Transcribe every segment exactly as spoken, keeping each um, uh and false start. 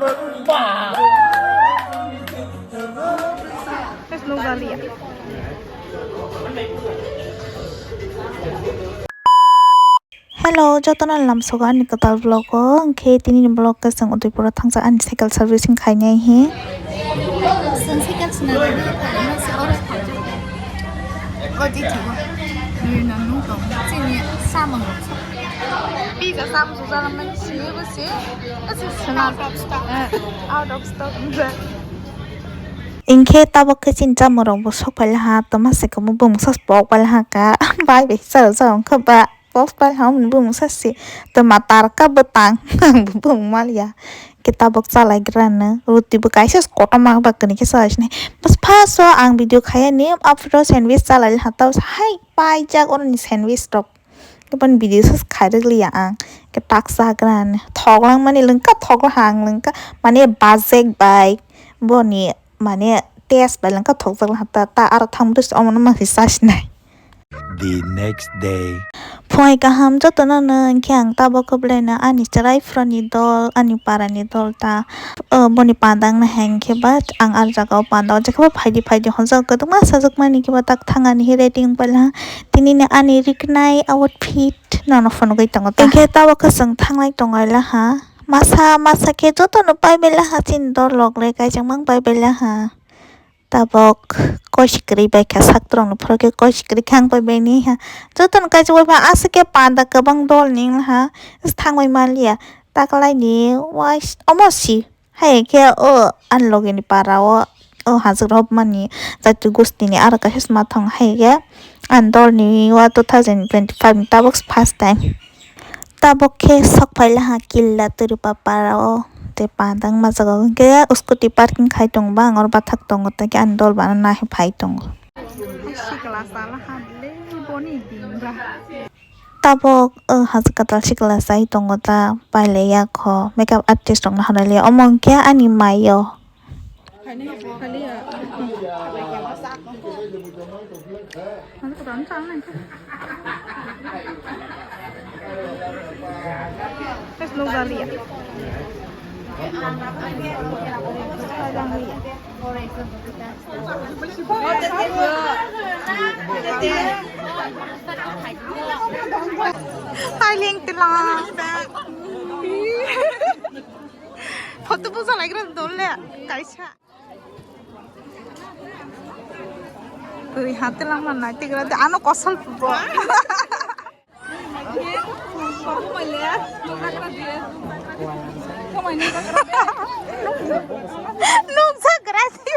Hello, jotono lamsogo ani kwtal vlog o, hwnkhe tini ni vlog khe chwng Udaipur o thangjak ani cycle servicing khainai hi. Chwng cycle swnamwi oro phaijak. O di thigo. Nini nang nung tong. Chini samung. Pizza samung sujala mani sini bo si. Ese swnam. Out of stock. Eh, out of stock. Hwnkhe tabok khe chini chamung rok bo sok paila ha, toma se kwbangma bumung sas pok paila ha ka. Bai bai charo charo wngkha ba. Post pai ham ni bumung sasi. Toma tarka bwtang. Ang bo bumung maliya. Khe tabok chalaigrano. Ruti bo kaisa kotorma ba kwrwi khe chalai sinai. Bas first o ang video khaya ni after sandwich chalai ha tau hai paijak oro ni sandwich rok. Khe boni video sas khai rwk liya ang. Khe tak chagrano. Thok lang mani lwngkha thok lang ha ang lwngkha. Mane bajek bai boni mane taste bai lwngkha thok jak lang ha ta, ta aro thang bwrwi omo no ma se chasinai. The next day. Phungai kaham jotono no, hwnkhe ang tabok khe belai no ani chwrai phuroni dol, ani para ni dol ta, o, boni panda wngna hai hwnkhe ba ang ah jaga o panda o jekhe bo phaidi phaidi honjak kwbangma sajak mani khe ba tak thang ani hi ready wng paila ha. Tini ni ani riknai outfit nono phunugwi tongo ta. Hwnkhe tabok khe chwng thanglai tongo laha. Masa masa khe jotono pai bai laha chini dol rok le kaijak mang pai bai laha. Tabok koi si kwrwi bai kha, sak rok ni phoro khe koi si kwrwi khe ang bai bai ni ha. Joto no kaisa bai pha aswk khe panda kwbang dol ni wng ha. Thang bai man liya. Taklai ni wais omo si. Hai khe o ani loge ni para o, o hajak rok mani jati gosti ni aro kaisa sma thang hai khe ani dol ni o two thousand twenty five ni tabok first time. Tabok khe sok phai laha killa twrwpa para o tei panda wngma jaga o hwnkhe scooty parking khai tongo ba ang oro bathak tongo tei ani dol bo ano nahai phai tongo. Tabok o hajak kwtal sikla chai tongo ta pailaiya kho makeup artist rokno hamlailiya omo hwnkhe ani mai o. Photo buja laigra dol le kaisa. Twi hati langma nai tigra de ano kosol pubo. Nukjagra di.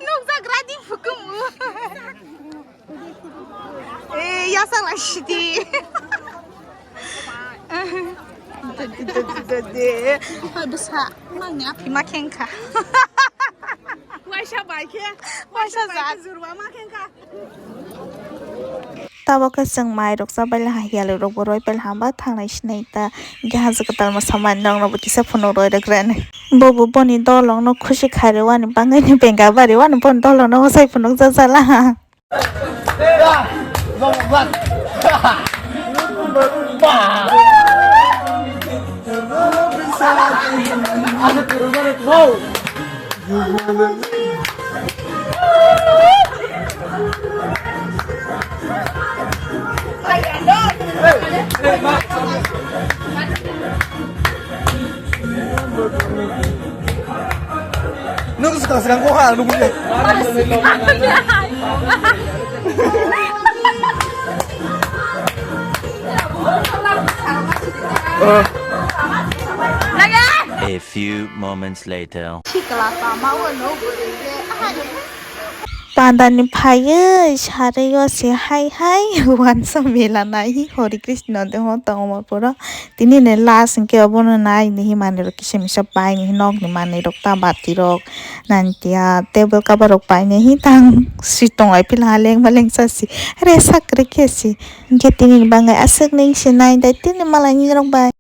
Nukjagra di phukumu. Eh, yasa lai sidi. Bwsa, nangni aphima khengkha. Waisa bai khe, waisa bai khe jurwa ma khengkha. Tabok khe chwng mai rok chabai laha, hiyali rok bo roi pai laha, ba thangnai sinai ta. Hwnkhe haja kwtal ma samani rok no bo kisa phunuk roi rwk rani. Bo bo boni dolong no khusi khai rw ani bangwi ni benga bari wani boni dolong no wasai phunuk jak jak laha. Nung suka sedang kok ha nunggu ya. A few moments later. Panda ni phaiwi sarwi o se hai hai uansa mela nai hi Hare Krishna de ho tongmo puro. Tini ne last hwnkhe obono nai ni hi manwi rok kisa misa pai ni hi nok ni manwi rok ta bati rok nantia table cover rok pai ni hi tang si tong ai pila lengma lengsa si resa kwrwi khe si hwnkhe tini ni bangwi aswk ning se nai dai tini malai ni rok bai.